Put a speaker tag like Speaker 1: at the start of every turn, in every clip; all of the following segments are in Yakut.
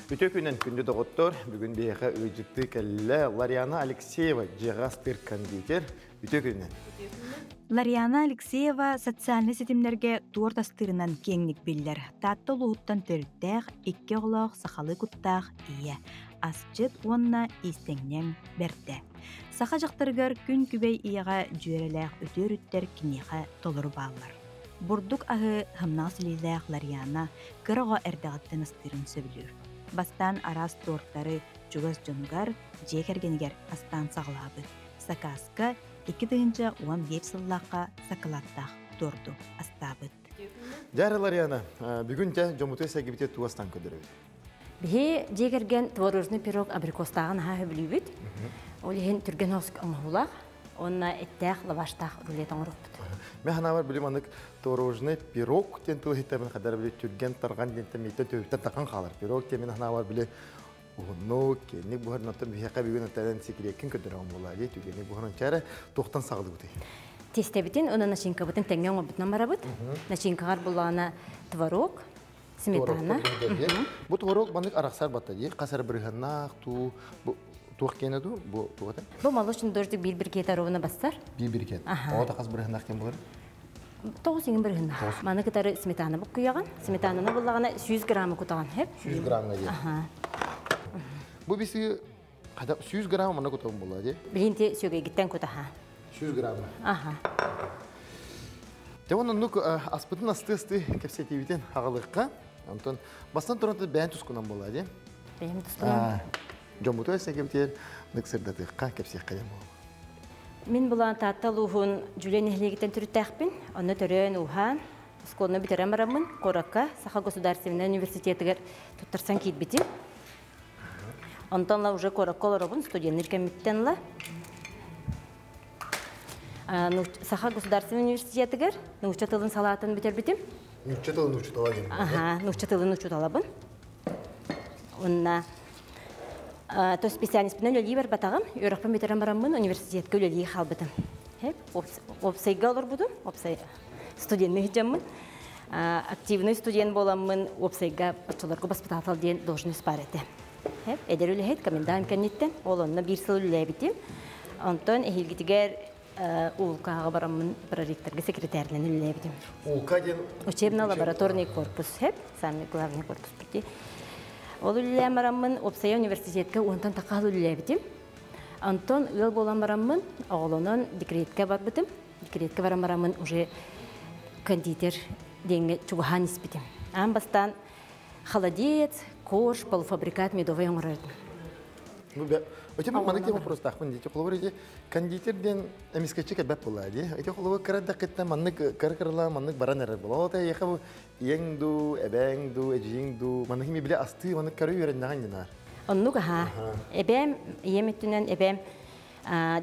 Speaker 1: Үтүө күнүнэн күндү доҕоттор, бүгүн биһиэхэ ыалдьыттыы кэллэ Лариана Алексеева, дьиэҕэ астыыр кондитер. Үтүө күнүнэн.
Speaker 2: Лариана Алексеева социальнай ситимнэргэ туорт астыырынан киэҥник биллэр. Таатта улууһуттан төрүттээх, икки оҕолоох сахалыы куттаах ийэ, асчыт уонна иистэнньэҥ бэрдэ. Саха дьахтарыгар күн күбэй ийэҕэ дьүөрэлээх үтүө өрүттэр киниэхэ толору бааллар. Бурдук аһы сымнаҕас илиилээх Лариана кыра оҕо эрдэҕиттэн астыырын сөбүлүүр. Бастаан араас туортары чугас дьонугар, дьиэ кэргэнигэр астаан саҕалаабыт. Сакааска 2011 сыллаахха сакалааттаах туорду астаабыт.
Speaker 1: Дьэ, Лариана, бүгүн дьэ дьоммутугар сэргибитигэр тугу астаан көрдөрөбүт?
Speaker 3: Биһи дьиэ кэргэн творожный пирог абрикостааҕын аһаа сөбүлүүбүт. Ол иһин түргэн соҕус оҥоһуулаах уонна эттээх лаваштаах рулет оҥоруохпут.
Speaker 1: Мен ханаабар били маннык творожный пирог диэн тыл иһиттэбин хадар били түргэн тарҕан диэнтэн мииттэн төбүттэн тахан хаалар. Пирог диэн мин ханаабар били уһуннук, киэҥник буһар, оттон биһиэхэ бүгүн оттон секреккин көрдөрөҕүн буолаа дии, түгэнник буһаран чээрэ туохтан саҕалыыбытый?
Speaker 3: Тиэстэбитин уонна начинкабытын тэҥҥэ оҥорбутунан барабыт. Начинкаҕар буллаҕына творог, сметана.
Speaker 1: Бу творог маннык арахсар батта дии, хас эрэ бырыһыаннаах туу, бу туох киэнэ дуу, бу туох этэ?
Speaker 3: Бу молочный дождик биир биркиэт оруобуна бассар.
Speaker 1: Биир биркиэт. Оҕо хас бырыһыаннаах кем болар?
Speaker 3: Тоҕус иҥин бырыһыаннаах. Маны кытары сметана буккуйаҕын. Сметананы буллаҕына 100 граммы кутаҕын хэп.
Speaker 1: 100 граммга дии. Бу биси 100 грамм манна кутабын буолла дии.
Speaker 3: Билинти сүөгэйгиттэн кутаха.
Speaker 1: 100 грамм.
Speaker 3: Аха.
Speaker 1: Те оннук аспытын асты-асты кэпсэтиибитин аҕалыахха. Онтон бастан туран бэйэн тускунан буолла дии.
Speaker 3: Бэйэм тускунан.
Speaker 1: Дьоммуту эсэкэбитигэр нык сырдатыахха, кэпсиэххэ диэн буолла.
Speaker 3: Мин булаан Таатта улууһун Дьүлэ нэһилиэгиттэн төрүттээхпин. Онно төрөөн ууһаан, оскуоланы бүтэрэн бараммын, куоракка Саха государственнай университетыгар туттарсан киирбитим. Онтон ла уже куоракка олоробун, студеннир кэммиттэн ла. Саха государственнай университетыгар нуучча тылын салаатын бүтэрбитим.
Speaker 1: Нуучча тылын учуутала диэн.
Speaker 3: Аха, нуучча тылын учууталабын. Онна то специальностьпынан үлэлии барбатаҕым, үөрэхпин бүтэрэн бараммын университетка үлэлии хаалбытым. Уопсайга олорбутум, уопсай студенный сылдьаммын. Активный студент буоламмын уопсайга оччолорго баспытаатал диэн должность баар этэ. Эдэр үлэһит комендант кэнниттэн ол онно биир сыл үлэлээбитим. Онтон эһиилгитигэр УЛК-ҕа бараммын проректорга секретарынан үлэлээбитим.
Speaker 1: УЛК диэн
Speaker 3: Учебно-лабораторный корпус, самый главный корпус бити. Ол үлэлээн бараммын уопсайа университетка уонтан тахха үлэлээбитим. Онтон ыал буолан бараммын оҕолонон декретка барбытым. Декретка баран бараммын уже кондитер диэҥҥэ чугаһаан испитим. Аан бастаан холодец, корж, полуфабрикат медовый оҥорор этим.
Speaker 1: Өте мен маннык вопростаахпын дии. Холобур ити кондитер диэн эмискэччи кэлбэт буолла дии. Ити холобур кыра эрдэххиттэн маннык кыра-кыралаан маннык баран эрэр буолла. Ол эйиэхэ бу ийэҥ дуу, эбээҥ дуу, эдьиийиҥ дуу маннык хими билэ астыы маннык көрө үөрэннэҕиҥ динаар.
Speaker 3: Оннук аһаа. Эбээм, ийэм өттүнэн эбээм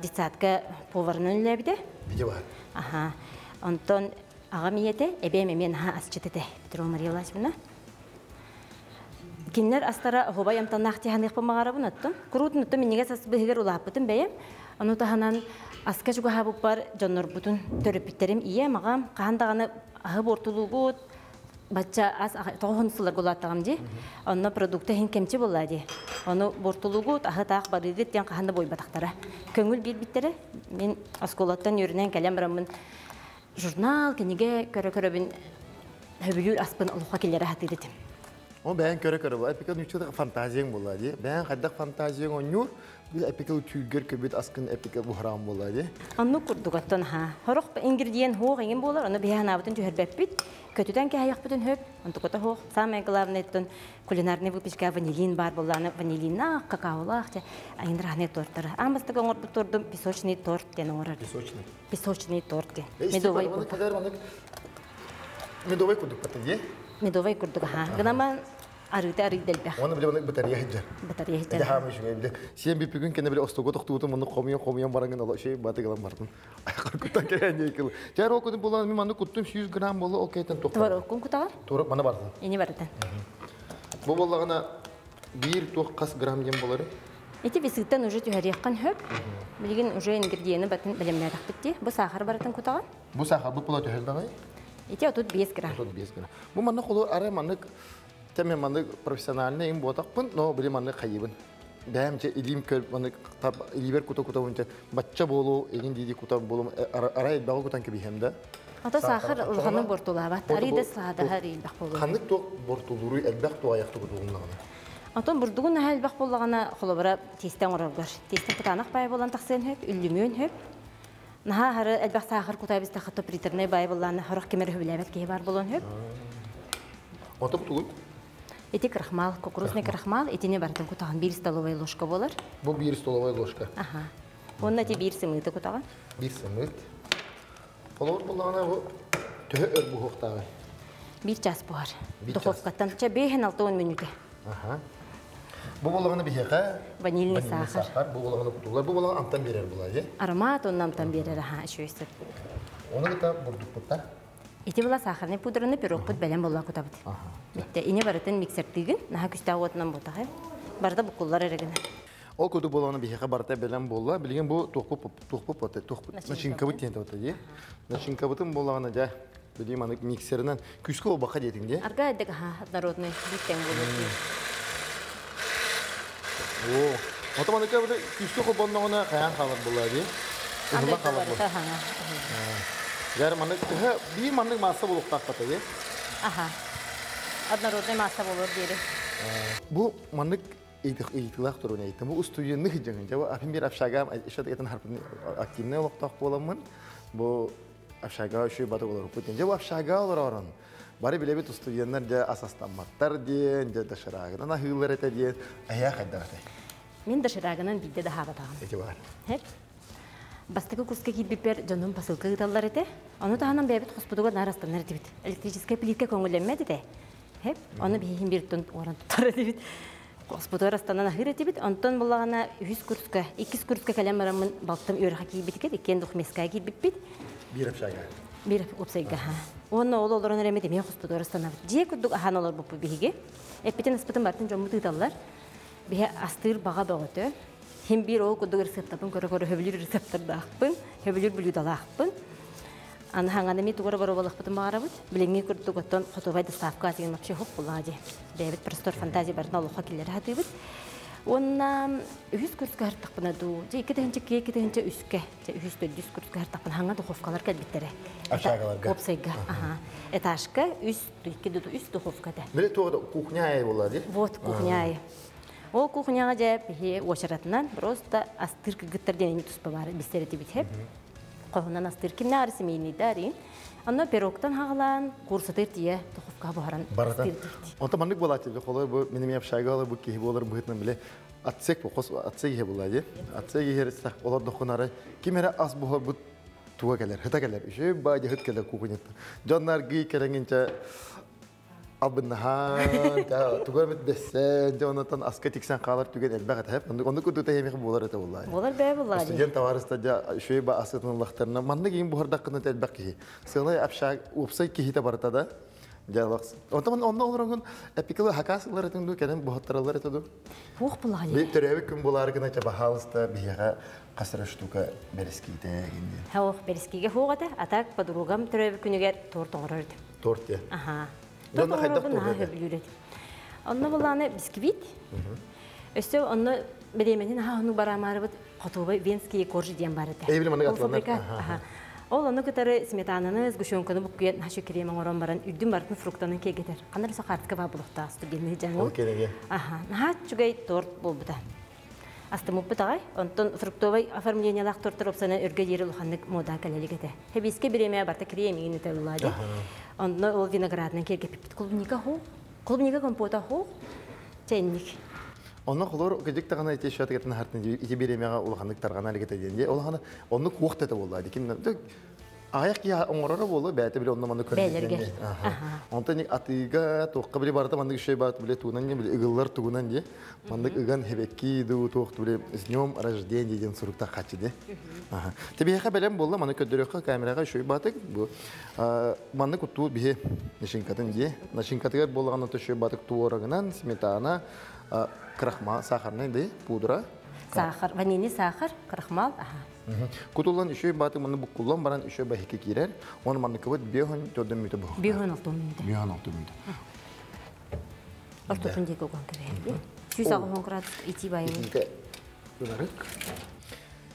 Speaker 3: детсадка поварынан үлэлээбитэ.
Speaker 1: Видео бар.
Speaker 3: Аха. Онтон аҕам ийэтэ, эбээм эмиэ наһаа асчыт этэ, Петрова Мария Власьевна. Кинилэр астара оһуобай амтаннаах дии баҕарабын оттон. Куруутун оттон минньигэс ас быһыгар улааппытым бэйэм. Ону таһынан аска чугаһаабыппар дьоннорбутун төрөппүттэрим ийэм, аҕам хаһан даҕаны аһы буортулуугут, бачча ас тоҕоһун сылларга улааттаҕым дии. Онно продукта иһин кэмчи буолла дии. Ону буортулуугут, аһы таах барыыгыт диэн хаһан да буойбатахтара. Көҥүл биэрбиттэрэ. Мин оскуолаттан үөрэнэн кэлэн бараммын журнал, кинигэ көрө-көрөбүн сөбүлүүр аспын олоххо киллэрэ сатыыр этим.
Speaker 1: Ол бэйэн көрө-көрө була. Эпикэл нүүччэ фантазияң була дии. Бэйэн хайдах фантазияң оонньуур, бил эпикэл түүлгэр көбүт аскын эпикэл буһараан була дии.
Speaker 3: Оннук курдук оттон ха. Хорох ингредиент хуох иҥин буолар, ону биһи ханаабытын түһэрбэппит. Көтүтэн кэһэйэхпитин хөп, онтуката хуох. Самое главное оттон кулинарный выпечка ванилин бар буоллааны ванилиннаах, какаолаах, чэ айынрааны торттара. Аан бастакы оҥорбут тордум песочный торт диэн оҥорор.
Speaker 1: Песочный.
Speaker 3: Песочный торт диэн.
Speaker 1: Медовый курдук. Медовый курдук бата дии.
Speaker 3: Медовый курдук аха. Гынаман арыыта арый дэлбэх.
Speaker 1: Оны биле батарея хиджер.
Speaker 3: Батарея хиджер.
Speaker 1: Эде хаамы үшүгэй биле. Сиэн биппүгүн кэнэ биле остого тохтуутун муну хомуйан барангын ала шей баты гылан бартын. Куттан кэлэн диэкил. Жар ол күнү булан мен маны куттум 100 грамм болу ол кейтен тоқтар.
Speaker 3: Творогкун кутаҕар?
Speaker 1: Творог маны бартын.
Speaker 3: Ини барытын.
Speaker 1: Бу боллагына биир туох хас грамм диэн болары?
Speaker 3: Ити весыттан уже түһэриэххин хөп. Билигин уже ингредиенти батын бэлэмнээтэхпит дии. Бу сахар барытын кутаҕын.
Speaker 1: Бу сахар бу була түһэлбэҕэй?
Speaker 3: Ити 35 грамм.
Speaker 1: 35 грамм. Бу манна холу ара маннык Тем маннык профессиональный им буотахпын, но били маннык хайыбын. Бэйэм че илиим көр маннык илиибэр кута-кута унча бачча буолу эгин диди кута буолум арай элбэҕи кутан кэбиһэм да.
Speaker 3: Ото сахар улаханнык бортулаабат. Арый да саадаһа элбэх буолуо.
Speaker 1: Ханнык туох бортулууруй элбэх туайахты кутулуннаҕына?
Speaker 3: Отон бурдугун наһаа элбэх буоллаҕына холобура тиэстэ оҥороргор. Тиэстэ кытаанах баай буолан тахсыан сөп, үллүмүөн сөп. Наһаа аһары элбэх саахар кутаа бистахха то приторнай баай буоллаана сорох ким эрэ сөбүлээбэт киһи баар буолуон сөп.
Speaker 1: Ото кутулуй?
Speaker 3: Ити крахмал, кукурузный крахмал, итини барытын кутаҕын биир столовая ложка буолар.
Speaker 1: Бу биир столовая ложка.
Speaker 3: Аха. Уонна ити биир сымыыты кутаҕын.
Speaker 1: Биир сымыыт. Холобур буллаҕына бу төһө өр буһуохтааҕый?
Speaker 3: Биир час буһар. Духовкаттан чэ 5-6 мүнүүтэ.
Speaker 1: Аха. Бу буоллаҕына биһиэхэ
Speaker 3: ванильный сахар.
Speaker 1: Сахар бу буоллаҕына кутуллар. Бу буоллаҕына амтан биэрэр буолаа дии.
Speaker 3: Аромат онно амтан биэрэр аха үчүгэй сыт.
Speaker 1: Оны кытта бурдукпутта.
Speaker 3: Ити була сахарный пудраны пирогпут бэлэм буолла кутабыт. Бүттэ. Ини барытын миксертыгын, наһаа күстээх уотунан буотахай. Барыта буккуллар эрэ гына.
Speaker 1: Ол курдук буоллаҕына биһиэхэ барыта бэлэм буолла. Билигин бу туохпут туохпут бота туохпут начинкабыт диэн бота дии. Начинкабытын буоллаҕына дьэ билигин маннык миксеринэн күүскэ буолбакка диэтиҥ дии.
Speaker 3: Арга эдик аха народный бүттэн буолур дии.
Speaker 1: Оо. Ото маныкка күүскэ холбонноҕуна хайаан хаалар буолла дии. Уһуна хаалар буолла. Дьэ маннык төһө биир маннык маасса буолуохтаахпата дии.
Speaker 3: Аха. Однородный маасса буолуор диэри.
Speaker 1: Бу маннык ыйытыылаах туруон ыйыттым. Бу устудьуоннук дьаҥын. Дьэ, апин бир общага ишат этин активный олохтоох буоламмын. Бу общага үшүй баты олоруппут. Дьэ, бу общага олоророн. Бары билэбит устудьуоннар дьэ асастамматтар диэн, дьэ доширагынан аһыылар этэ диэн. Айаа хайдах этэй?
Speaker 3: Мин доширагынан биирдэ да хаабатаҕым.
Speaker 1: Эти бар.
Speaker 3: Хеп. Бастакы курска киирбиппэр дьонум посылка ыыталлар этэ. Ону таһынан бэйэбит хоспутугар наар астанар этибит. Электрическэй плитка көҥүллэммэт этэ. Хеп. Ону биһиһин бииртэн уоран туттар этибит. Хоспутугар астанан аһыыр этибит. Онтон буллаҕына үһүс курска, иккис курска кэлэн бараммын балтым үөрэхэ киирбитигэр иккиэн духмеская киирбиппит.
Speaker 1: Биир общага.
Speaker 3: Биир уопсайга. Уонна ол олорон эрэммит эмиэ хоспутугар астанабыт. Дьиэ курдук аһаан олорбуппут биһиги. Эппитин аспытын бартын дьоммут ыыталлар. Биһи астыыр баҕа бөҕөтө. Хим биир ол курдук рецептапын көрө-көрө хөбүлүүр рецептордаахпын, хөбүлүүр блюдалаахпын. Аны хаҥаны ми тугара боруобалахпытын баҕарабыт. Билиҥҥи курдук оттон хотуобай доставка деген вообще хоп буллаҕа дии. Бэйэбит простор фантазия барытын олоххо киллэрэ сатыыбыт. Уонна үһүс курска хартахпына дуу, дьэ 2 тыһыынча 2 2 3-кэ, дьэ үһүс төрдүс курска хартахпына хаҥа духовкалар кэлбиттэрэ.
Speaker 1: Общагаларга.
Speaker 3: Уопсайга, аха. Этажка үс, икки үс духовка этэ.
Speaker 1: Биле туох кухня айы буолла дии?
Speaker 3: Вот кухня айы. Ол кухняҕа дьэ биһи уочаратынан просто астыыр кыргыттар диэн эми туспа баар бистэр этибит хеп. Хоһунан астыыр кимнэ ары семейныйда арин. Онно пирогтан хаҕалаан курсатыр тие духовка буһаран
Speaker 1: астыыр Онто маннык буолааччы холой бу минем общага бу киһи буолар быһытынан биле отсек бу хос отсек иһэ буолаа дии. Отсек иһэр олор дохунары ким эрэ ас буһар туга кэлэр, хыта кэлэр. Үчүгэй баадьы хыт кэлэр кухняттан. Дьоннар гый кэлэҥинчэ албыннаһан, туга эбит дэссэн, дьэ оннуттан аска тиксэн хаалар түгэн элбэх этэ. Оннук курдук тэһиэмэх буолар этэ буоллаа.
Speaker 3: Буолар бээ буоллаа.
Speaker 1: Студент товарыста дьэ үчүгэй ба асытын ыллахтарына маннык иин буһардаххына элбэх киһи. Сыалай общаг уопсай киһитэ барыта да. Дьэ Онтон онно олороҥун эпикалы хакас ылар этиң ду кэлэн буһаттараллар этэ ду.
Speaker 3: Хуох буллаҕа.
Speaker 1: Би төрөөбүт күн булаар гына ча баһаалыста биһиэхэ хасыра штука бэрэскиитэ гинди.
Speaker 3: Хуох бэрэскиге хуох этэ, а так подругам төрөөбүт күнүгэр торт оҥорор этим.
Speaker 1: Торт те.
Speaker 3: Аха.
Speaker 1: Дьонно хайдах торт
Speaker 3: этэ? Онно булааны бисквит. Өссө онно бириэмэнин аха ону барамаарыбыт хотуобай венские коржи диэн бар этэ.
Speaker 1: Эйбили маннык атланар.
Speaker 3: Ол ону кытары сметананы, сгущенканы буккуйан хашы крем оҥорон баран үрдүн барытын фруктанан киэргэтэр. Ханна эрэ сахаартыка баар булуохтаах студенный дьаҥым.
Speaker 1: Ол кэнэгэ.
Speaker 3: Аха, наһаа үчүгэй торт буолбута. Астыммыппыт аҕай. Онтон фруктовай оформлениялаах торттар опсана өргө диэри улаханнык мода кэлэлик этэ. Хэбиискэ бириэмэ барта крем иҥин этэ ди. Онно ол виноградынан киэргэппиппит. Клубника хуу, клубника компота хуу, чэйинник.
Speaker 1: Онно холор кыдьык таҕана ити шатыгатын хартын ити бириэмэҕэ улаханнык тарҕана илик диэн дии. Улахана оннук уох тата буолла. Дикин аяк киһи оҥороро буолуо бэйэтэ били онно маннык
Speaker 3: көрдүгэн.
Speaker 1: Онтон атыыга туохха били барыта маннык үчүгэй баат били тугунан диэн били ыгыллар тугунан дии. Маннык ыган хебекки дуу туох били с днем рождения диэн суруктах хаччы ди. Тебиэхэ бэлэм буолла маны көрдөрүөххэ камераҕа үчүгэй баатык бу маннык уттуу биһи начинкатын дии. Начинкатыгар буоллаҕына үчүгэй баатык творогынан сметана, крахмал, сахарный ди, пудра.
Speaker 3: Сахар, ванильный сахар, крахмал, аха.
Speaker 1: Кутуллан үшөй бааты маны буккуллан баран үшөй бахики киирэр. Оны манныкыбыт биоһун төрдөн мүтө буһук.
Speaker 3: Биоһун алтын мүтө.
Speaker 1: Биоһун алтын мүтө.
Speaker 3: Ортотун диэки уган кэбиһэрди. 180 градус итии байылы.
Speaker 1: Итиитэ ынарык.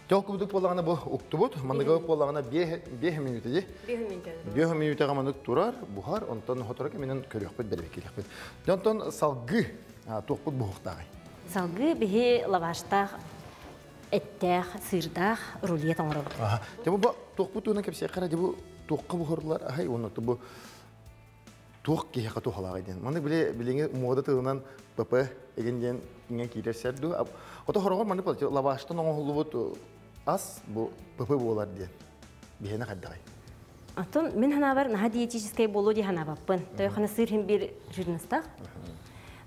Speaker 1: Тел кубдук буоллаҕына бу уктубут, манныгы буоллаҕына 5 мүнүүтэ дии.
Speaker 3: 5 мүнүүтэ.
Speaker 1: 5 мүнүүтэҕэ маннык турар, буһар, онтон хоторо кэминэн көрүөхпүт, бэрэбиэркэлиэхпит. Онтон салгыы туохпут буһуохтааҕый?
Speaker 3: Салгыы биһи лаваштаах, эттээх, сыырдаах рулет оҥоробут.
Speaker 1: Дьэ бу туохпут туһунан кэпсиэххэ эрэ, дьэ бу туохха буһарыллар аһай уонна бу туох киһиэхэ туһалааҕый диэн. Маннык били билиҥҥи муода тылынан ПП эгин диэн иҥэн киирэр сэр дуу. Ото хороҕор маннык лаваштан оҥоһуллубут ас бу ПП буолар диэн. Биһиэнэ хайдаҕый?
Speaker 3: Оттон мин ханаабар наһаа диетическэй буолуо дии санаабаппын. Тойохана сыыр иһин биир жирностаах.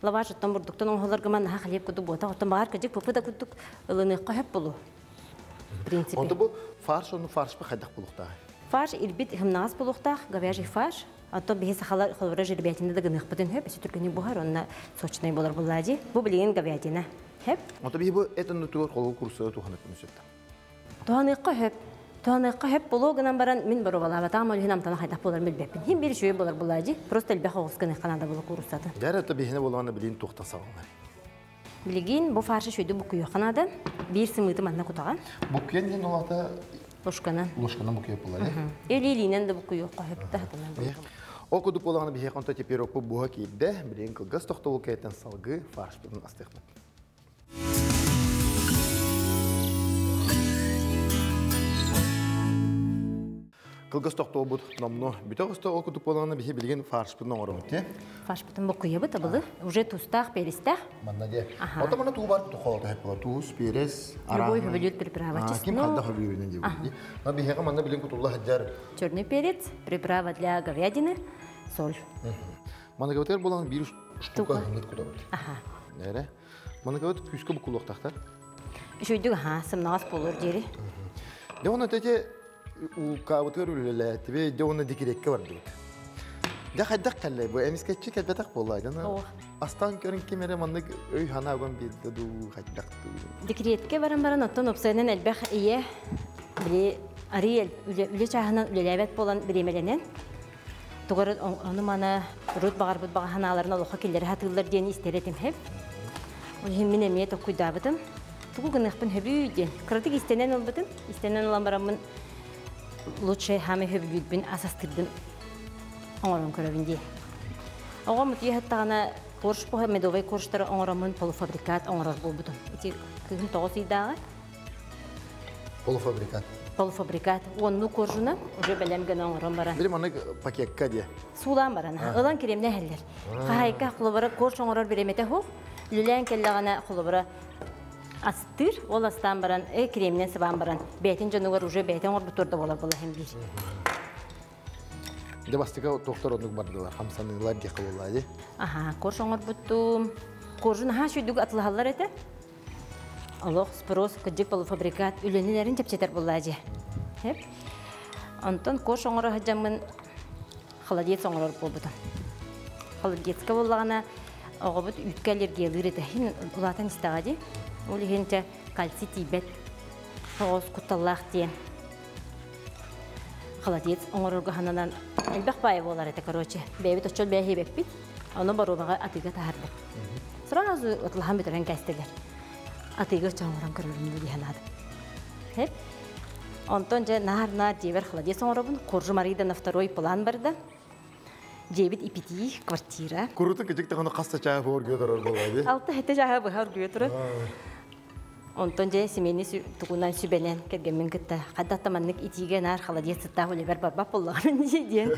Speaker 3: Лаваш оттон бурдуктан оҥоһулларга наһаа хлеб курдук буотах. Оттон баҕар кыдьык ПП да курдук ылыныахха сөп буолуо. В принципе.
Speaker 1: Онто бу фарш ону фаршпа хайдах буолуохтааҕый?
Speaker 3: Фарш ирбит хымнаҕас буолуохтаах, говяжий фарш. Оттон биһи сахалар холобура жеребятина да гыныахпытын сөп, өссө түргэнник буһар, онно сочнай буолар буоллаа дии. Бу билигин говядина. Сөп.
Speaker 1: Онто биһи бу эт оннутугар холобур курсуга туһаныахпытын сөп.
Speaker 3: Туһаныахха сөп. Туһаныахха сөп буолуо гынан баран мин боруобалаабатаҕым ол иһин амтана хайдах буоларын билбэппин. Хим биир үчүгэй буолар буоллаа дии. Просто элбэх оҕус гыныахха наада буолар кууруссатын.
Speaker 1: Дьэ эрэ биһини буоллаҕына билигин туохтан саҕаланар?
Speaker 3: Билигин бу фаршы үчүгэйдик буккуйуохха наада. Биир сымыыты манна кутаҕын.
Speaker 1: Буккуйан диэн ол аата
Speaker 3: Ложканан.
Speaker 1: Ложканан буккуйар буолар ээ.
Speaker 3: Или илиинэн да буккуйуохха сөп да сатанар.
Speaker 1: Ол курдук буоллаҕына биһиэхэ онто теперь буһа киирдэ. Билигин кылгас тохтобул кэнниттэн салгыы фаршпытын астыахпыт. Кылгас тохтобут номнуо бүтэ оҕуста. Ол курдук буоллаҕына биһи билигин фаршпытын оҥоробут дии.
Speaker 3: Фаршпытын буккуйабыт абылы. Уже тустаах, перестээх.
Speaker 1: Манна дии. Ото манна туу бар тухолото хэп була. Туус, перец,
Speaker 3: Любой хөбүлүүр приправа
Speaker 1: Ким
Speaker 3: чеснок.
Speaker 1: хадда хөбүлүүрүнэн диэбит дии. Но биһиэхэ манна билин кутулла сылдьар.
Speaker 3: Черный перец, приправа для говядины, соль.
Speaker 1: Манна кыбытыгар буолан биир штука хымыт кутабыт.
Speaker 3: Аха.
Speaker 1: Нэрэ. Манна кыбыт күүскэ буккулуохтаахтар.
Speaker 3: Үчүгдүк аха, сымнаҕас буолуор диэри.
Speaker 1: Дьэ онно тете улкаабытыгар үлэлээтибит, дьэ уонна декреккэ бардыбыт. Дьэ хайдах кэллэй бу эмискэччи кэлбэтэх буолла дьоно астаан көрөн ким эрэ маннык өй санаа уган биэрдэ дуу хайдах дуу.
Speaker 3: Декреткэ баран баран оттон уопсайынан элбэх ийэ били арый үлэ чааһынан үлэлээбэт буолан бириэмэлэнэн тугар ону маны урут баҕарбыт баҕа санааларын олоххо киллэрэ сатыыллар диэн истэр этим хэп. Ол иһин мин эмиэ токкуйдаабытым. Тугу гыныахпын хөбүй диэн. Кыратык истэнэн ылбытым. Истэнэн ылан бараммын лучше хаамай хөбүлүүрбүн ас астыырбын оҥорон көрөбүн дии. Оҕом утуйа сыттаҕына корж медовай коржтары оҥороммун полуфабрикат оҥорор буолбутум. Ити кыыһым 9 ыйдааҕы.
Speaker 1: Полуфабрикат.
Speaker 3: Полуфабрикат. Уонну коржуна уже бэлэм гына оҥорон баран.
Speaker 1: Били маннык пакекка диэ.
Speaker 3: Суулаан баран. Ылан киремне иһэллэр. Хаһайка холобура корж оҥорор бириэмэтэ суох. Үлэлээн кэллэҕинэ холобура астыыр. Ол астаан баран, кремнен сыбаан баран, бэйэтин дьонугар уже бэйэтин оҥорбут туорда буолар буола иһин биир.
Speaker 1: Дьэ бастакы туохтар оннук бардылар, хамсаныылар диэххэ буоллаа дии.
Speaker 3: Аха, корж оҥорбуттум. Коржун аһаа сүйдүк атылаһаллар этэ. Олох спрос кыдьык полуфабрикат үлэнилэрин чэпчэтэр буоллаа дии. Хеп. Онтон корж оҥоро сылдьаммын холодец оҥорор буолбутум. Холодецка буоллаҕына оҕобут үүткэ аллергиялыыр этэ. Хин улаатан истэҕэ дии. Ол иһин чэ кальций тиийбэт соҕус кутталлаах диэн холодец оҥорорго хананан элбэх баайа буолар этэ, короче. Бэйэбит оччол бэйэ хиэбэппит. Ону боруобаҕа атыыга таһардым. Сразу ытлаһан бүтэрэн кэстилэр. Атыыга оччо оҥорон көрөрүм дии санаатым. Хеп. Онтон дьэ наар-наар дьиэбэр холодец оҥоробун. Коржу Марида на второй план барда. Дьиэбит ипитии квартира.
Speaker 1: Курутун кыдьык даҕаны хас да чааһы оргуйа турар буоллаа дии.
Speaker 3: Алта хэтэ чааһы быһа оргуйа турар. Онтон дьэ семейный тугунан сүбэнэн кэргэммин кытта хадда маннык итиигэ наар холодец сыттаах үлэбэр барбат буоллаҕын дии диэн.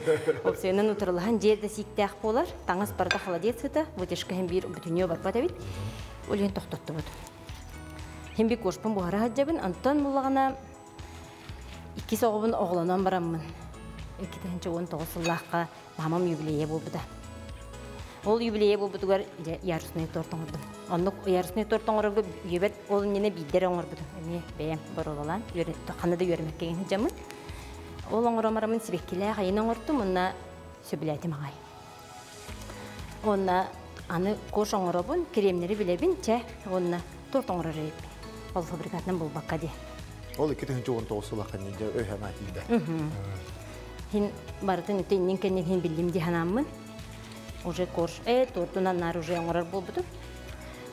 Speaker 3: Опсуйанан утарылаһан дьиэ да сииктээх буолар. Таҥас барыта холодец сыта, вытяжка иһин биир бүтүннүү барбат эбит. Ол иһин тохтоттубут. Хин би коржпун буһара сылдьабын. Онтон буллаҕына иккис оҕобун оҕолонон бараммын. 2019 сыллаахха мамам юбилейа буолбута. Ол юбилейа буолбутугар дьэ ярусный торт оҥордум. Оннук ярусный торт оҥорорго үйэбэр ол иннинэ биирдэр оҥорбутум. Эмиэ бэйэм боруобалаан, ханна да үөрэммэккэ сылдьаммын. Ол оҥороморомун сибэккилээх айын оҥортум, уонна сөбүлээтим аҕай. Уонна аны корж оҥоробун, кремнэри билэбин, чэ, уонна торт оҥорор эбиппин. Ол фабрикатынан булбакка дии.
Speaker 1: Ол 2019 сыллаахха дьэ өй санаа киирдэ.
Speaker 3: Хин барытын үтэ иннин кэннин хин биллим дии санааммын. Уже корж тортунан нар уже оҥорор буолбутум.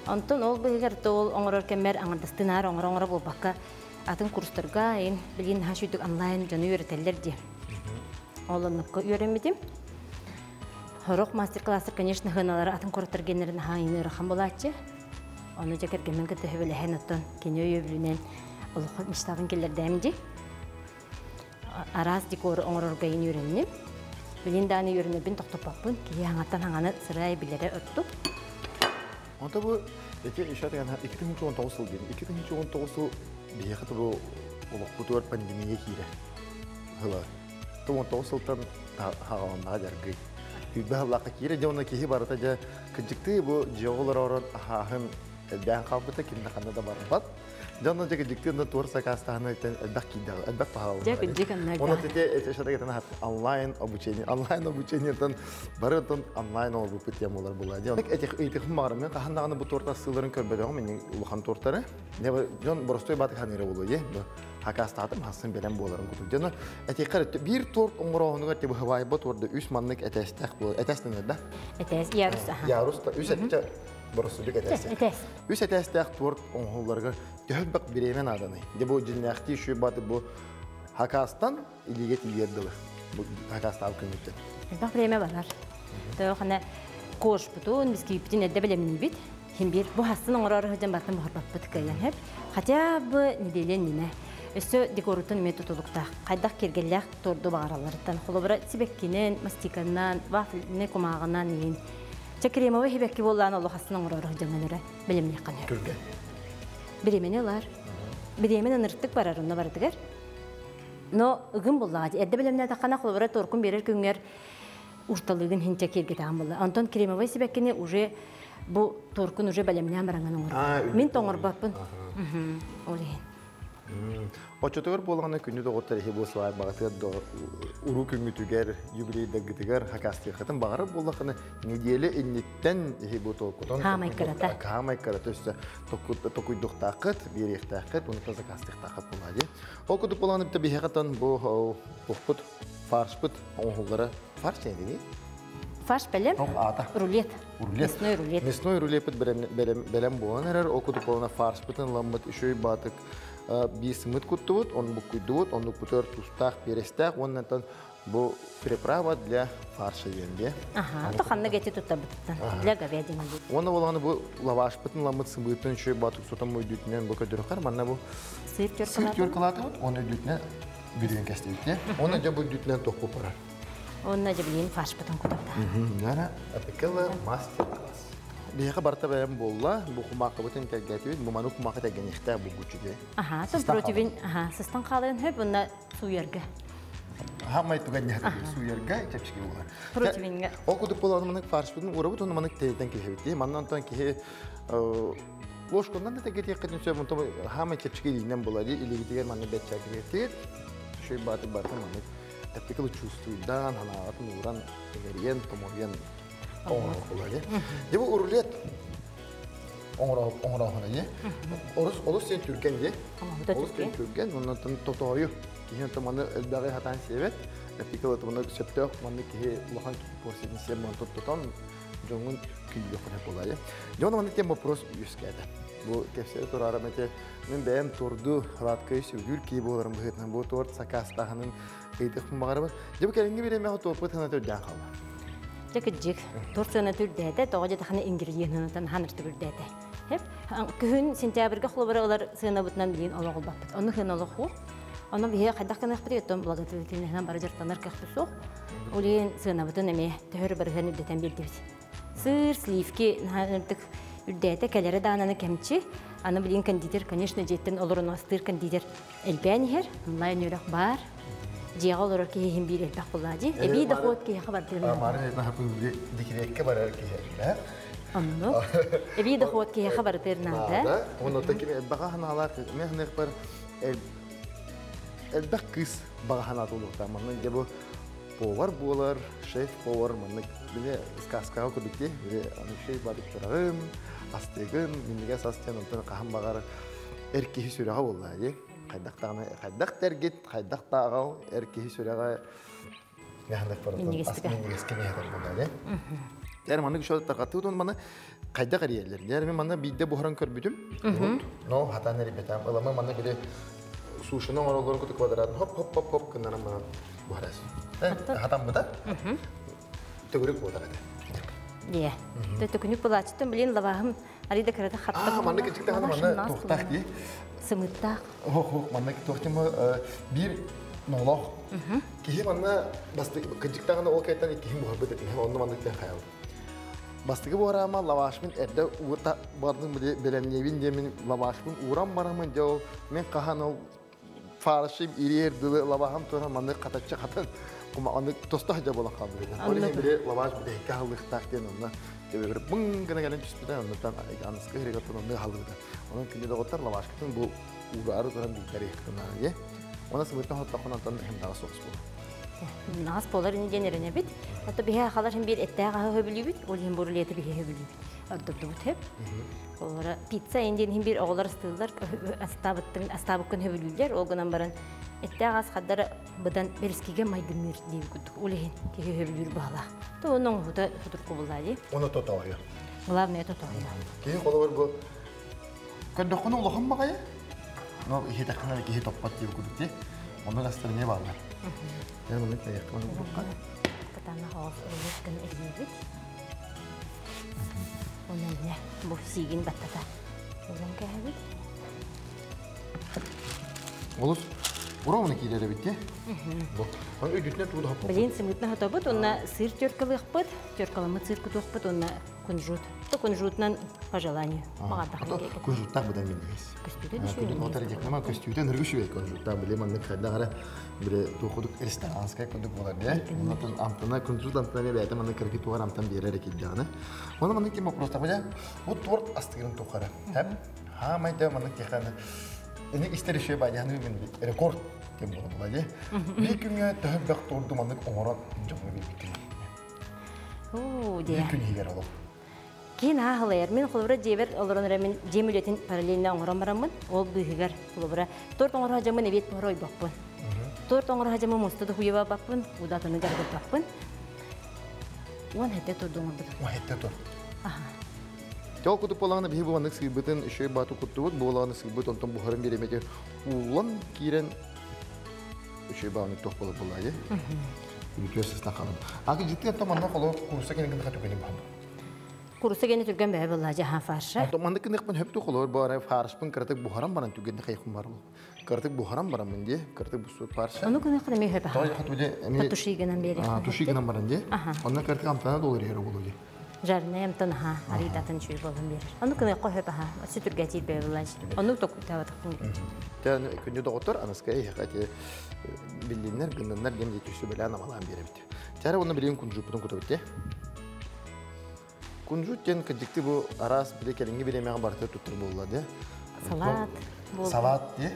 Speaker 3: Онтон ол быһыгар ол оҥорор кэммэр аҥардастынаар оҥоро-оҥоро буолбакка атын курстарга ин билигин наһаа үчүгдүк онлайн дьону үөрэтэллэр дии. Ол оннукка үөрэммитим. Сорох мастер-класстар, конечно, хыналары атын куораттар геннерин наһаа ыарахан буолааччы. Ону дьэ кэргэммин кытта сөбүлэһэн оттон кини өйөбүлүнэн олоххо мечтабын киллэрдээм дии. Араас декору оҥорорго иин үөрэнним. Билин дааны үөрэнэрбин тохтоппоппун. Киһи хаҥаттан хаҥаны сырай билэрэ ордук.
Speaker 1: Онто бу эти еще 2019 сыл диэн. 2019 сыл биһиэхэ бу олохпутугар пандемия киирэ. Хыла. 19 сылтан хаҕаланнаҕа дьаргый. Үйбэ халлаахха киирэ дьэ онно киһи барыта дьэ кыдьыктыы бу дьиэ олоророн аһааһын элбээн хаалбыта ким да ханна да барбат. Дьонно дьэ кыдьыктыы онно туор сакаастаһына элбэх киирдэ элбэх туһаланна.
Speaker 3: Дьэ кыдьык анна
Speaker 1: Онно тете эте онлайн обучение онлайн обучениетан бары онтон онлайн олбуппут темалар була. Дьон этих ыйтыхым баҕарым мен хаһан даҕаны бу торт ассыыларын көрбөтөҕүм мин улахан тортары. Дьон боростой баатык ханыра болу е хакаастаатым хассын бэлэм буоларын кутук. Дьоно этиххэр биир торт оҥорооһунугар ти быһыбайба торда үс маннык этээстээх буолар. Этээстэнэр да?
Speaker 3: Этээс, ярус, аха.
Speaker 1: Ярус та үс этче боросудук этээстээх.
Speaker 3: Этээс.
Speaker 1: Үс этээстээх торт оҥоһулларыгар төһө бак бириэмэ нааданый? Де бу дьиннээхтии шүй баты бу хакаастан илиигэ тиийэр дылы. Бу хакаастаабы күнүттэн.
Speaker 3: Элбэх время барар. Тоохана кошпутун, бисквиппитин эрдэ бэлэмниибит. Хим бир бу хастын оҥорор сылдьан бартан буһарбаппыт кыайан хэп. Хотя бы неделя иннинэ. Өссө декоруттан эмиэ тутулуктаах. Хайдах киэргэллээх торду баҕаралларыттан. Холобура сибэккинэн, мастиканан, вафельнай кумааҕынан иин. Чэ кремовый сибэкки буоллаан олох хастын оҥорор сылдьан эрэ бэлэмниэххэ сөп.
Speaker 1: Түргэн.
Speaker 3: Бириэмэни ылар. Бириэмэн ыныртык барар онно барытыгар. Но ыгым буллаҕа. Эрдэ бэлэмнээтэххинэ холобура торкун биэрэр күҥҥэр урталыгын хинчэ киэргэтаан булла. Онтон кремовый сибэккини уже бу торкун уже бэлэмнээн бараҥан оҥорор. Мин тоҥорбоппун. Ол иһин.
Speaker 1: Оччотугар буолаҕына күнү доҕоттор иһи бу свадьбаҕытыгар уруу күҥҥүтүгэр, юбилейдаргытыгар хакастыаххытын баҕарар буоллаххына неделя инниттэн иһи бу толкутун
Speaker 3: Хаамай кырата.
Speaker 1: Хаамай кырата өссө токуйдуохтааххыт, биэриэхтээххит, уонна заказтыахтааххыт буолаа дии. Ол курдук буолан битэ биһиэхэтэн бу тухпут фаршпыт оҥоһуллара фарш диэн
Speaker 3: Фарш бэлэм.
Speaker 1: Аата.
Speaker 3: Рулет.
Speaker 1: Рулет.
Speaker 3: Мясной рулет.
Speaker 1: Мясной рулеппит бэлэм буолан эрэр. Ол курдук буолана фаршпытын ламмыт үчүгэй баатык биир сымыт куттубут, он буккуйдубут, оннук бутугар тустаах, перестээх, уоннан бу приправа для фарша диэн дии.
Speaker 3: Аха, то ханна гети туттабыттан. Для говядины.
Speaker 1: Уонна буоланы бу лавашпытын ламмыт сымыытын үчүгэй баатык сотон өйдүүтүнэн бу көдөрөхөр манна бу
Speaker 3: Сыр
Speaker 1: сыр тюркалаатыбыт, он өйдүүтүнэн бүрүйэн кэстибит. Уонна дьэ бу өйдүүтүнэн тохпу барар.
Speaker 3: Онна жабилин фаршпытын кутабыта.
Speaker 1: Нара апекела мастер-класс. Биһиэхэ барыта бэлэм буолла, бу кумаахыбытын тэлгээтибит, бу маны кумаахы тэлгэниэхтээх булгуччу дии.
Speaker 3: Аха, то противень, аха, сыстан хаалыан хөп, онна сууярга.
Speaker 1: Хамай туганньата сууярга чэпчэки буолар.
Speaker 3: Противеньга.
Speaker 1: Ол курдук буолан манык фаршпытын урабыт, онно манык тэйтэн киһибит дии. Манна онтон киһи ложканан да тэлгэтиэххитин сөп, онтон хамай чэпчэки илиинэн буолар дии, илиигитигэр маннык бэтчээкибиэттигит. Шөй бааты барыта маннык эппикил чувствуйдан, ханаатын ууран, энериен, томоруйан оҥоро дии. Дьэ бу рулет оҥороохуна дии. Олус олус сен түргэн дии. Олус сен түргэн, оннан тотоойу. Киһи онтон маны элбэҕи хатаан сиэбэт. Эппикил маны сөптөөх манны киһи улахан порциятын сиэн мантан тотон дьоҥҥун күндүөххүнэ буолаа дии. Дьэ онно маннык тем вопрос үөскээтэ. Бу кэпсэри тураарым эти мин бэйэм торду сладкай сөбүлүүр киһи буоларым быһыытынан бу торт сакаастааһынын ыйытыахпын баҕарабын. Дьэ бу кэлиҥҥи бириэмэҕэ торпут сыаната үрдээн хаалла.
Speaker 3: Дьэ кырдьык, торт сыаната үрдээтэ, тоҕо диэтэххинэ ингредиентынан ханыртык үрдээтэ. Хеп, күһүн сентябрьга холобура ылар сыанабытынан билигин олох ылбаппыт. Онно сыана олох суох. Онно биһиги хайдах гыныахпытый, оттон благотворительныһынан бары дьарыктанар кыахпыт суох. Ол иһин сыанабытын эмиэ төһөр барыһын үрдэтэн биэрдибит. Сыр, сливки наһаа үрдээтэ, кэлэрэ даананы кэмчи. Аны билигин кондитер, конечно, дьиэттэн олорон астыыр кондитер элбээн иһэр. Онлайн үөрэх баар. Дьиэҕэ олорор киһи иһин биир элбэх буоллаа дии. Эбии дохуот киһиэхэ бардыыр.
Speaker 1: Марын декретке барар киһи
Speaker 3: Оннук. Эбии дохуот киһиэхэ барытыыр наада.
Speaker 1: Онно таким элбэҕэ ханаалаах мен ханыахпар элбэх кыыс баҕа ханаата улуохтаах. Манна дьэ бу повар буолар, шеф-повар маннык били сказкаҕа курдук дии. Били аны шеф барыттарагын, астыгын, минньигэс ас диэн онтон хаһан баҕар эр киһи сүрэҕэ буоллаа дии. Хайдах даҕаны хайдах да эргит, хайдах да аҕал эр киһи сүрэҕэ минньигэскэ минньигэскэ буоллаа дии. Дьэр маннык шо тарҕаттыбыт маны хайдах эрийэллэр. Дьэр мен манна биирдэ буһаран көрбүтүм. Но хатан эрийбэтем. Ылама манна били сушины оҥороллорун куту квадратын хоп-хоп-хоп-хоп гыннаран баран буһарас. Хатан быта. Төгүрүк буолар этэ.
Speaker 3: Дие. Төкүнүк булаачыттан билин лаваһым арида кырата хатта.
Speaker 1: Аа, маннык кичиктэ манна туохтаах дии.
Speaker 3: Сымыттаах.
Speaker 1: Ох, манна туохтым биир ноолоох. Киһи манна басты кыдьыктаҕына ол кайтан иккиһин буһарбыт этим. Онно маннык тен хаялым. Бастыгы буһараама лавашмын эрдэ уута бардым бэлэмниэбин диэмин лавашпын ууран барамын дьэ ол мен хаһан ол фаршым ириэр дылы лавахам туран маннык хатаччы хатан кума тосто хадьа буолан хаалбыт. Ол иһин били лаваш бүтэһиккэ халлыахтаах диэн онно төбөгөр бың гына кэлэн түспүтэ оннуттан аныскы хиригаттан оннук халлыбыта. Онон күндү доҕоттор лавашкытын бу уураары туран биитэр иһиктэн Она сымыттан хоттоххун онтон хемдаҕа соҕус буолар.
Speaker 3: Наас болар ини диэн эрэнэбит. Ото биһи ахалар хим биир эттээх аһы хөбүлүүбүт, ол иһин бурулиэти биһи хөбүлүүбүт. Ордордубут хөп. Олора пицца индиэн хим биир оҕолор астыыллар, астаабыттын астаабыккын хөбүлүүллэр, ол гынан баран эттээх ас хаддара быдан бэрискигэ майгынныыр диир курдук. Ол иһин киһи хөбүлүүр баһалаах. То онон оҥоһута судургу буллаа дии.
Speaker 1: Оны тотоойо.
Speaker 3: Главное тотоойо.
Speaker 1: Киһи холобур бу көрдөххүнэ улахан баҕайы. Но иһитэххинэ киһи топпот диир курдук дии. Онно астар эмиэ бааллар. Дьэ маннык тайахха буолуохха.
Speaker 3: Кытаанах оҕус ыллык гына эрийэбит. Онон не бу сиигин баттата. Ылан кэһэбит.
Speaker 1: Олус уровны киирэр эбит дии. Бу. Оны өйдүтүнэ тугу да хоппоппут.
Speaker 3: Билин сымытна хотобут, онна сыр теркалыахпыт, теркаламмыт сыр кутуохпут, онна кунжут. То кунжутунан по желанию.
Speaker 1: Маҕардах Кунжуттаах быдан миннигес.
Speaker 3: Көстүүтэ да
Speaker 1: Отар дьекнема көстүүтэ ныргы шүбэй кунжуттаах биле маннык хайдах эрэ биле туохудук ресторанскай курдук буолар дии. Онтон амтана кунжут амтана бэйэтэ маннык кыргы тугар амтан биэрэр экиддаҕына. Оны маннык ким вопрос тахмажа бу торт астыгын тухары. Хэп хаамай да маннык теханы Эни истер үшө бадяны мен рекорд тем була була дии. Биир күҥҥэ төһө бөх торду маннык оҥорон дьоҥҥо биэрбиккин.
Speaker 3: Оо,
Speaker 1: Биир
Speaker 3: дии.
Speaker 1: күн иһигэр олох.
Speaker 3: Киин аахылайар. Мин холобура дьиэбэр олорон эрэ мин дьиэм үлэтин параллельно оҥорон бараммын, ол быыһыгар холобура торт оҥоро сылдьаммын эбиэт буһара ойбоппун. Торт оҥоро сылдьаммын муста да хуйабаппын, удатыны дьарыгырбаппын. Уон хэттэ торду оҥорбутум.
Speaker 1: Уон хэттэ торт.
Speaker 3: Аха.
Speaker 1: Ол кутуп буолаҕына биһи бу маннык сыыйбытын үчүгэй баату куттубут, буолаҕына сыыйбыт онтон буһарын бириэмэтэ ууллан киирэн үчүгэй бааны туох буолар буоллаа дии. Үтүө сыстан хаалан. Ага житти оттон манна холо курса кенеген хату кени баһан.
Speaker 3: Курса кени түргэн бэһэ буоллаа жахан фарша.
Speaker 1: Онтон маннык кыныкпын хөптү холор баара фаршпын кыратык буһаран баран түгэнне хайхум бар бол. Кыратык буһаран баран мин дии, кыратык бусу фарша.
Speaker 3: Ону кыныкын эми хөп
Speaker 1: аха. Той
Speaker 3: Тушигынан бери.
Speaker 1: Тушигынан баран дии. Онна кыратык амтана долар иһэр болу дии.
Speaker 3: Жарная амтан аха, арыйтатын чүй болун берер. Ону кыны қохөп аха, сүтүргә тиир бэбилан. Ону токутабатыкпын.
Speaker 1: Тән күндү доҕоттор аныска эһэхати биллиннер гынныннар дем жетүсү белән амалаан биэребит. Тәрі оны билин кунжуппутун кутабит. Кунжут ден кыдьыкты бу араас биле кэлиҥҥи бириэмэҕэ барыта туттар буолла де.
Speaker 3: Салат.
Speaker 1: Салат де.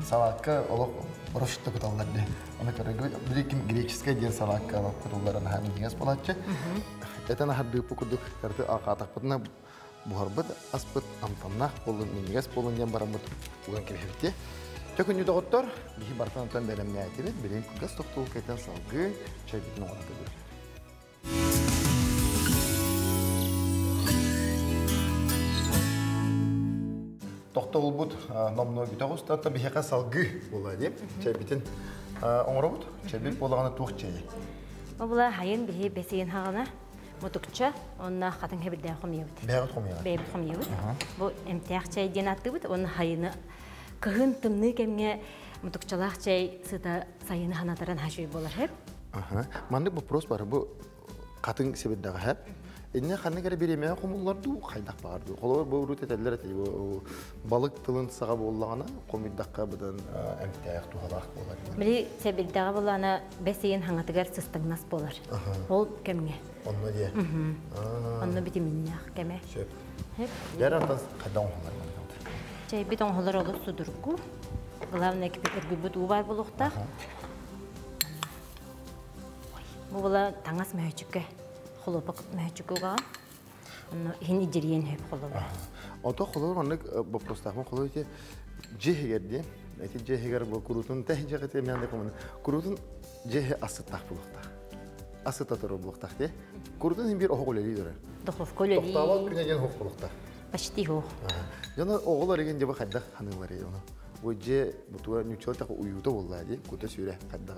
Speaker 1: Салатка олох рошта куталлар де. Оны көрөгө били ким греческая диэн салатка олох кутуллар анаһа минньигэс буолааччы. Этэн аһардыыппы курдук карты аахаатахпытына буһарбыт аспыт амтаннаах буоллун минньигэс буоллун диэн бараммыт уган кэбиһэбит. Төкүннү доҕоттор, биһи бартан онтон бэлэмнээтибит, билин кылгас тохтуу кэтэн салгыы чайбытын оҥорон көрүөр. Тохтобулбут номнуо бүтэ оҕуста, биһиэхэ салгыы буолла дип чайбитин оҥоробут. Чайбит буолаҕына туох чайы?
Speaker 3: Обула хайын биһи бэсиин хаҕана мутукча, онна хатын хэбирдээн хомуйабыт.
Speaker 1: Бэйэҕит хомуйаҕыт?
Speaker 3: Бэйэбит хомуйабыт. Бу эмтээх чай диэн ааттыыбыт, уонна хайыны кыһын тымныы кэмҥэ мутукчалаах чай сыта сайыны ханатаран хашүй буолар хэп.
Speaker 1: Маннык вопрос бар, бу хатын себирдэҕэ хэп. Инне ханнык эрэ бириэмэҕэ хомуллар дуу, хайдах баар дуу. Холобур бу урут этэллэр этэ, бу балык тылын саҕа буоллаҕына, хомуйдахха быдан эмтээх туһалаах буолар.
Speaker 3: Били сэбирдэҕэ буоллаҕына бэс ыйын хаҥатыгар сыстаҥнас буолар. Ол кэмҥэ.
Speaker 1: Онно диэ.
Speaker 3: Онно битиминнээх кэмэ.
Speaker 1: Сөп. Дьэр антан хайдах оҥоһуллар маннык?
Speaker 3: Чайбит оҥоһуллар олус судургу. Главное өргүйбүт уу баар буолуохтаах. Бу була таҥас мөһөчүккэ, холопок мөһөчүккэ угаҕын. Онно иһин идьириэн хөп холобура.
Speaker 1: Ото холобур маннык боппуруостаахпын холобур ити дьиэ иһигэр дии. Ити дьиэ иһигэр бу куруутун тэһ дьиэҕит эмиэ куруутун дьиэ иһи ассыттаах буолуохтаах. асыта турар буолуохтаах дии. Курдун иһин биир оһох үлэлии турар.
Speaker 3: Духовка үлэлии.
Speaker 1: Тохтообот күнэ диэн оһох буолуохтаах.
Speaker 3: Почти оһох.
Speaker 1: Дьоно оҕолор игин дьэ хайдах ханыылар ону. Бу дьиэ бутуга ньуччала так уюта буолла дии, кута сүүрэ хайдах.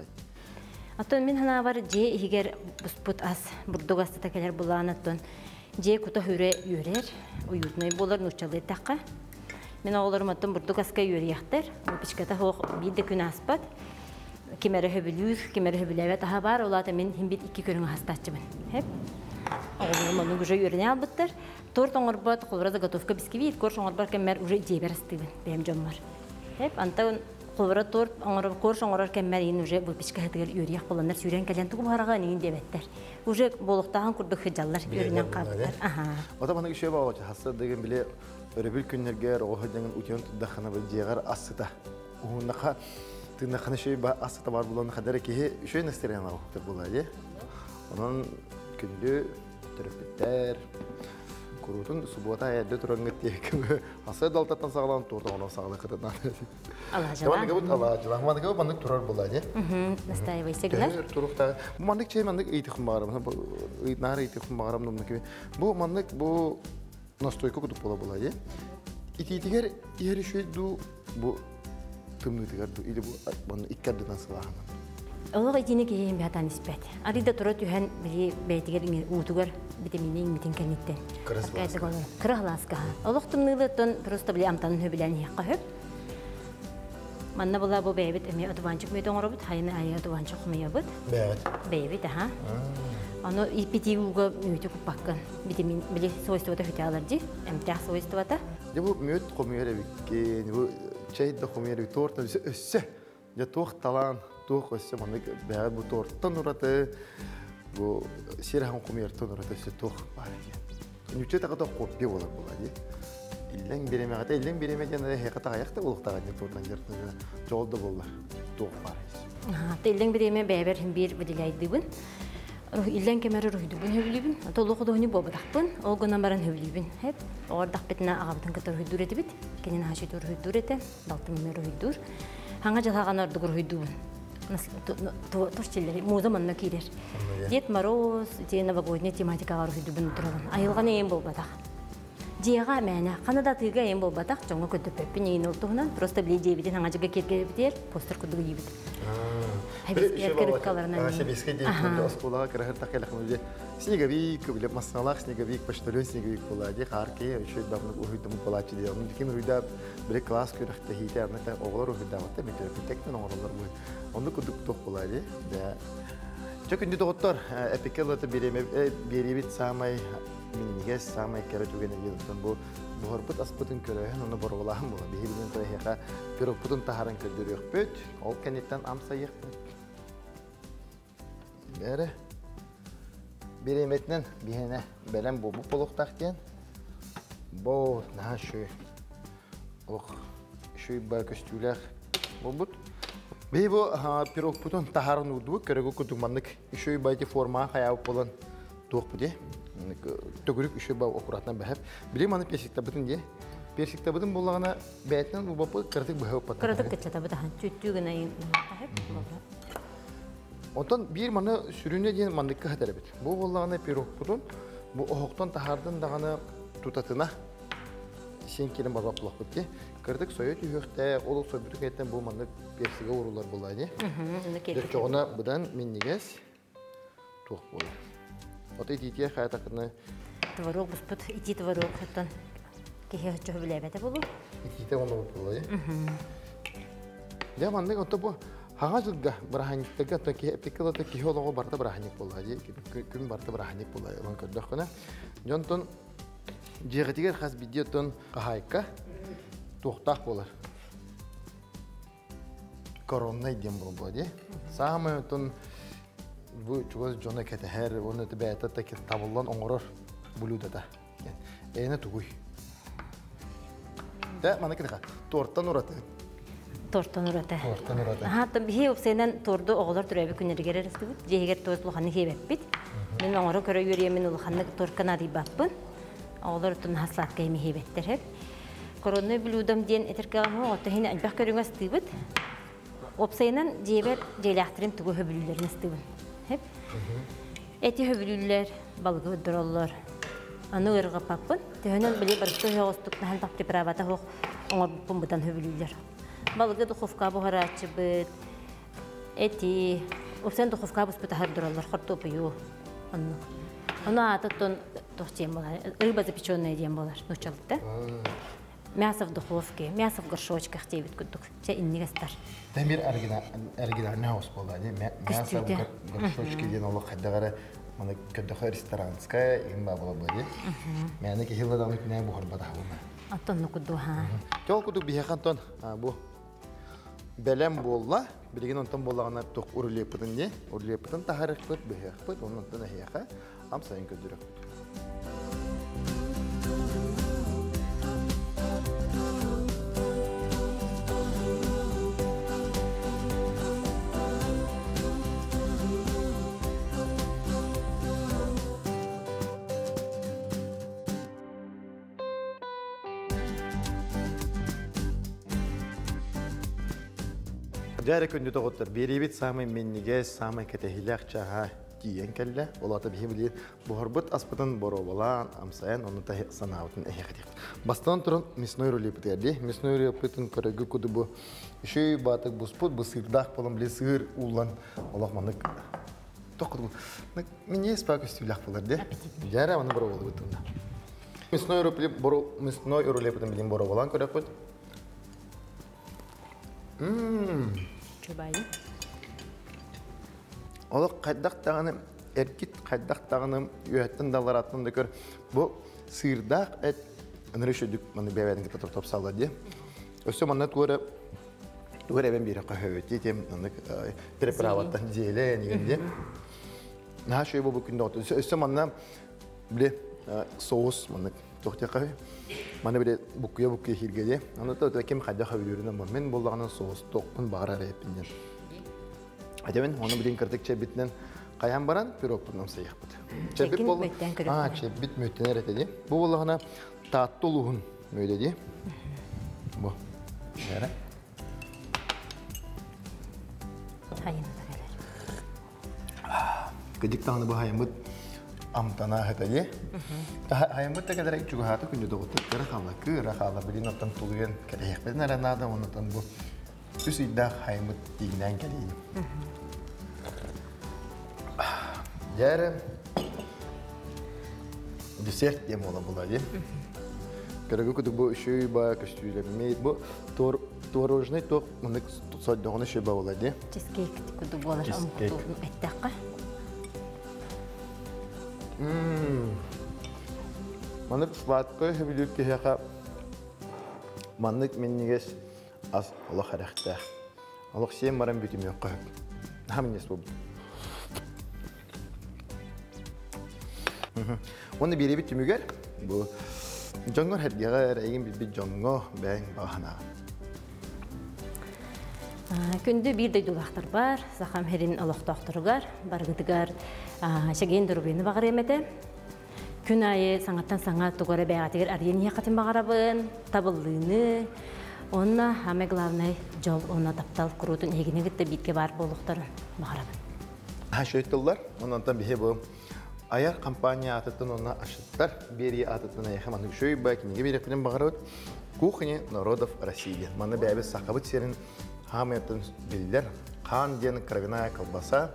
Speaker 3: Оттон мин ханаабар дьиэ иһигэр буспут ас, бурдук астата кэлэр булаан оттон дьиэ кута хүрэ үөрэр, уютнай буолар нууччалыы эттэххэ. Мин оҕолорум оттон бурдук аска үөрүйэхтэр, выпечката суох биир да күн ааспат. Ким эрэ сөбүлүүр, ким эрэ сөбүлээбэт аһа баар, ол аата мин химбит икки көрүҥ аһастааччыбын. Хеп. Оҕолорум оннук уже үөрэнэ албыттар. Торт оҥорбот, холобура заготовка бисквит, корж оҥорбор кэммэр уже дьиэбэр астыыбын, бэйэм дьоммор. Хеп, антан холобура торт оҥорор, корж оҥорор кэммэр иин уже выпечка хатыгар үөрүйэх буоланнар сүүрэн кэлэн тугу буһараҕа иин диэбэттэр. Уже буолуохтааҕын курдук сылдьаллар, үөрүнэн хаалбыттар. Аха.
Speaker 1: Ота маннык үчүгэй баҕа хасса дыгын били өрөбүл күннэргэр оҕо сылдьаҥын утуйан турдаххына бу дьиэҕэр ассыта уһуннаха тыыннаххына үчүгэй ба ассыта бар булан хадара киһи үчүгэй настроениялаах уһуктар буолаа дии. Онон күндү төрөппүттэр куруутун субуота эрдэ тураҥҥыт диэки хасса далтаттан саҕалаан туорта оҥорон саҕалыаххытын
Speaker 3: Алаажалаах.
Speaker 1: Алаажалаах. Маннык маннык турар буолаа дии.
Speaker 3: Настаивайся гынар.
Speaker 1: Туруктаа. Бу маннык чэй маннык ыйтыхым баарым. Наар ыйтыхым баарым номнук. Бу маннык бу настойка кутуп буола буолаа дии. Итиитигэр иһэр үчүгэй дуу бу тымныытыгар дуу или бу манна икки ардынан сылааһынан.
Speaker 3: Олох итини киһи баатан испэт. Арыйда тура түһэн били бэйэтигэр уутугар витамини иҥмитин кэнниттэн. Кыра халааска. Олох тымныылыттан просто били амтанын хөбүлээн иһиэххэ хөп. Манна була бу бэйэбит эмиэ одуванчик мүөт оҥоробут, хайыны айы одуванчик хомуйабыт.
Speaker 1: Бэйэбит.
Speaker 3: Бэйэбит, аха. Ону иппитии ууга мүөтү куппаккын. Витамин били свойствота хүтэ дии, эмтээх свойствота.
Speaker 1: Дьэ бу мүөт хомуйар эбиккин, бу чэй да хомуйар эбит, торт өссө. Дьэ туох талаан, туох өссө маннык бэйэҕит бу торттан ураты, бу сир аһын хомуйартан ураты өссө туох баар диэн. Нүччэ таҕата хобби буолар буолаа дии. Иллэҥ бириэмэҕитэ, иллэҥ бириэмэ диэн эһиэхэ таҕайах да буолуохтааҕа диэн туордан дьарыктанар дьол да буоллар туох баар.
Speaker 3: Иллэҥ бириэмэ бэйэбэр иһин биир выделяйдыыбын. Иллэҥ кэмэр уруһуйдуубун сөбүлүүбүн. Толук худуоһунньук буолбатахпын, ол гынан баран сөбүлүүбүн. Хеп, оҕордахпытына аҕабытын кытта уруһуйдуур этибит. Кинин хаачыйда уруһуйдуур этэ, балтым эмиэ уруһуйдуур. Хаҥа дьылҕаҕаны ордук уруһуйдуубун. Тос чиллери, муза манна киирэр. Дед Мороз, те новогодняя тематикаҕа уруһуйдуубун турабын. Айылҕаны эйэн буолбатах. Дьиэҕэ мээнэ, хана да атыыга эйэн буолбатах, дьоҥҥо көрдөппөппүн эйин ол туһунан, просто били дьиэбитин хаҥа дьыга киэргэбитигэр постер курдук ийибит.
Speaker 1: Сэбиэскэй диэн оскуолаҕа кыраһыр такелахмы снеговик, биле массалаах снеговик, почтальон снеговик буолаа дии, хааркы үчүгэй баҕаны уһуйдумут буолааччы дии. Онон ким уруйда биле класс күрэхтэһиитэ, аны оҕолор уруйдаабатта, мен төрөппүттектен оҥороллор бу. Оннук курдук туох буолаа дии. Чэ күндү доҕоттор, эпикке ылата биэриэбит саамай минньигэс, саамай кэрэ түгэнэ диэн бу буһарбыт аспытын көрөөһүн, ону боруобалааһын буолар. Биһи билин эһиэхэ пирогпутун таһааран көрдөрүөхпүт, ол кэнниттэн амсайыахпыт. Бәрі бириэмэтинэн биһиэнэ бэлэм буолбут буолуохтаах диэн. Бу наһаа үчүгэй. Олох үчүгэй баа көстүүлээх буолбут. Биһи бу пирогпутун таһааран уурдубут, көрөгү курдук маннык үчүгэй байти формаҕа хайаабыт буолан туох бу дии. Төгүрүк үчүгэй баа аккуратно бэһэп. Били маны персиктабытын дии. Персиктабытын буоллаҕына бэйэтинэн уубаппыт кыратык быһа уппат.
Speaker 3: Кыратык кыччатабыт ахан түттүү гына.
Speaker 1: Онтон биир маны сүрүнэ диэн манныкка хатарабыт. Бу буоллаҕына пирогпутун бу оһохтон таһаардын даҕаны тутатына сиэн киирэн барбат буолуохпут дии. Кырдык сойо түһүөхтээх, ол сойбутун кэнниттэн бу маннык персигэ ууруллар буоллаа дии. Чоҕуна быдан минньигэс туох буолар. Ото итиитиэ хаятакына
Speaker 3: Творог буспут ити творог оттон киһи оччо билээбэтэ болу.
Speaker 1: Итиитэ онно буолла дии. Дьэ маннык ото бу хаҥа дьылга бырааһынньыктарга ото киһи эпиккэ киһи олоҕо барыта бырааһынньык буолла дии. Күн барыта бырааһынньык буолла онон көрдөххүнэ. Дьонтон дьиэҕитигэр хас биирдии оттон хаһаайка туохтаах буолар. Короннай диэн буолбула дии. Саамай оттон бу чугас дьоно кэтэһэр, уонна бэйэтэ табыллан оҥорор блюдота. Эйэнэ тугуй? Дэ, маны кытыха. Тортан ураты.
Speaker 3: Тортон ураты.
Speaker 1: Тортан ураты.
Speaker 3: Аха, биһи опсайынан торду оҕолор төрөөбүт күннэригэр эрестибит. Дьиэһигэр торт улаханнык хиэбэппит. Мин оҥоро көрө үөрүйэмин улаханнык тортка наадыйбаппын. Оҕолор оттон наһаа сладкай эми хиэбэттэр хеп. Коронный блюдом диэн этэркэҕэ отто хин элбэх көрүҥ астыыбыт. Опсайынан дьиэбэр дьиэлээхтэрим тугу хөбүлүүлэрин астыыбын. Хеп. Эти хөбүлүүллэр, балыгы ордороллор. Аны ыарырҕаппаппын. Төһөнөн били барыта оһоҕостук наһан тах приправата суох оҥорбуппун быдан хөбүлүүллэр. Балыгы духовка буһарааччыбыт, эти, уопсайан духовка буспут аһар ордороллор, хортуопуйу. Оннук. Ону аатыттан туох диэн буолар, рыба запеченная диэн буолар нууччалыыта. Мясо в духовке, мясо в горшочках диэбит курдук. Чэ, инник астар.
Speaker 1: Темир оригинальный хаус буолла дии. Мясо в горшочке диэн олох хайдах эрэ маны көрдөхө ресторанская им ба була дии. Мэне киһи даҕаны күнэ буһарбатах буна.
Speaker 3: Антон кудду ха.
Speaker 1: Тол кудук биһиэхэ Антон бу бэлэм буолла. Билигин онтон буоллаҕына туох урулеппытын дии. Урулеппытын таһарыахпыт, быһыахпыт, оннуттан эһиэхэ амсайын көрдөрөхпүт. Дьэ эрэ күндү доҕоттор, биэриибит саамай минньигэс, саамай кэтэһиилээх чааһа тиийэн кэллэ. Ол аата биһи билигин буһарбыт аспытын боруобалаан, амсайан, ону санаабытын эһиэхэ Бастатан туран мясной рулеппытыгар дии. Мясной рулеппытын көрөгү куду бу үчүгэй баатык буспут, бу сыырдаах буолан били сыыр ууллан олох маннык тоқ минньигэс баа көстүүлээх буолар дии. Дьэ эрэ ону боруобалыыбыт тунна. Мясной рулеп мясной рулеппытын билин боруобалаан көрөкпүт.
Speaker 3: Чубайы.
Speaker 1: Олох хайдах даҕаны эргит хайдах даҕаны үөһэттэн даллараттан да көр бу сыырдаах эт ыныры шөдүк маны бэйэбэтин кытта топсалла дии. Өссө манна туора туора эбэн биэрэ көһөбөт тем маннык приправаттан зелень деген дии. Наһаа шөй бу күндө өссө манна биле соус маннык туох диэххэ маны биле буккуйа буккуйа хирге дии. Аны то ким хайдах хөбүлүүрүнэн мен боллаҕынан соус туохпун баҕарар эппин диэн. Әдебин, оны билин кырдык чэбитинен хайан баран пирогпутунан сайыхпыт.
Speaker 3: Чэбит бол
Speaker 1: А, чэбит мүттенер этеди. Бу боллаҕына таатты улуһун мөйдөди. Бу. Бәрі. Кыдик тағаны бу хайымыт амтана хэтади. Хайымыт та кэлэрэ чугаһаата күндү доҕуттар кыра хаала, кыра хаала билин оттон тулуйан кэлэһиэхпитин эрэ наада, оннотон бу үс ыйдаах хайымыт тиигинээн кэлиини. Дьээрэ десерт диэн буола була дии. Көрөгү кутук бу үчүй ба көстүүлэммит бу творожный туох мынык сойдоҕуна үчүй ба була дии.
Speaker 3: Чизкейк курдук буолар эттэххэ.
Speaker 1: Маннык сладкое сөбүлүүр киһиэхэ маннык минньигэс ас олох эрэхтээх. Олох сиэн баран бүтүмүөххэ сөп. Наһаа минньигэс буолбут. Уонна биэрэбит түмүгэр бу дьоҥҥор сэргэҕэр эйигин билбит дьоҥҥо бэйэҥ баҕа
Speaker 3: Күндү биир дойдулаахтарбар, Сахам сирин олохтоохторугар, барыгытыгар чэгиэн доруобуйаны баҕарыам этэ. Күн аайы саҥаттан саҥа тугу эрэ бэйэҕитигэр арыйан иһиэххитин баҕарабын, табыллыыны, уонна самое главное дьол уонна таптал куруутун эһигини кытта бииргэ баар буолуохтарын баҕарабын.
Speaker 1: Шөй тыллар, онон биһи бу айар компания аатыттан уонна ашыттар биэрии аатыттан эйиэхэ маннык үчүгэй бай кинигэ биэриэхпитин баҕарабыт. Кухня народов России. Манна бэйэбит сахабыт сирин хаамыйаттан биллэр хаан диэн кровяная колбаса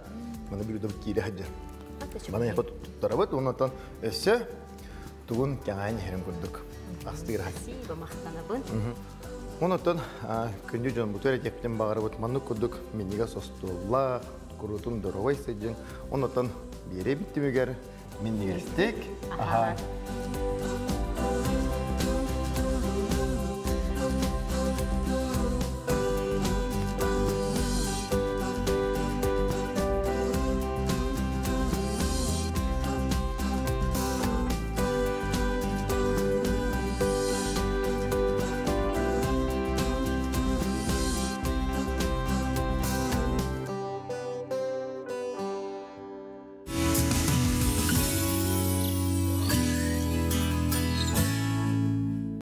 Speaker 1: маны блюдо киирэ сылдьар. Маны эйиэхэ туттарабыт уоннаттан өссө тугун кэҥээн иһэрин курдук астыыр.
Speaker 3: Спасибо, махтанабын.
Speaker 1: Онотон күндү дьон буту эрэ баҕарабыт маннык курдук минньигэс остуоллаах, куруутун доруобай сылдьыҥ. Онотон биэрэ биттимигэр минньигэстик аһаан.